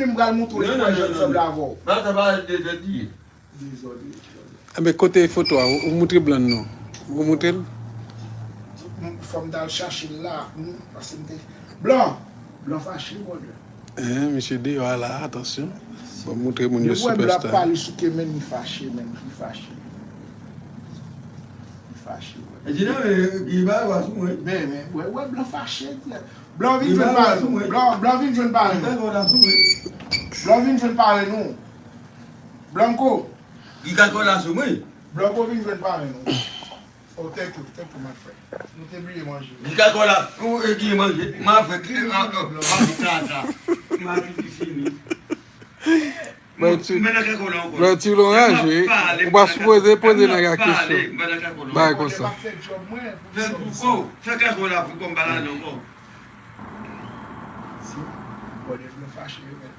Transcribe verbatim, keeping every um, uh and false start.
M pral montre w li pa janm sanble avè w. Ba sa pa de de di. Dezòde. Enben, kote foto a? Ou ou moutre Blan non? Ou moutre l? Fò m t al chache l la. Paske m te. Blan! Blan fache, brother. Hein, misye deyò a la, atansyon. Bon, moutre moun yo Yo wè Blan ap superstar. Pale sou ke men li fache, men li fache. Li fache, wè. E di nan men ki ba wa sou mwen. Men, men, wè, wè, Blan fache, di. Blan vin Li jwenn ba pale wa sou nou. mwen. Blan, Blan vin jwenn pale Li ka nou. kò la sou mwen. Blan vin jwenn pale nou. Blanco, Li ka kò la sou mwen. Blanco vin jwenn pale nou. Oh, thank you, thank you, my friend. Nou te bliye manje. Li ka kò la. Ou e ki manje. Ma fè ki a a. Ma fè tata. Ma ki ki fini. Mwen ti Men nan ka kò la ankò. Mwen ti lon raje. Ou pa sipoze poze nèg la kesyon. Bagay konsa. Pa fè job mwen. Fè pou kò. Fè ka kò la pou kò m pa la ankò. Si. Bon, lè nou fache, men.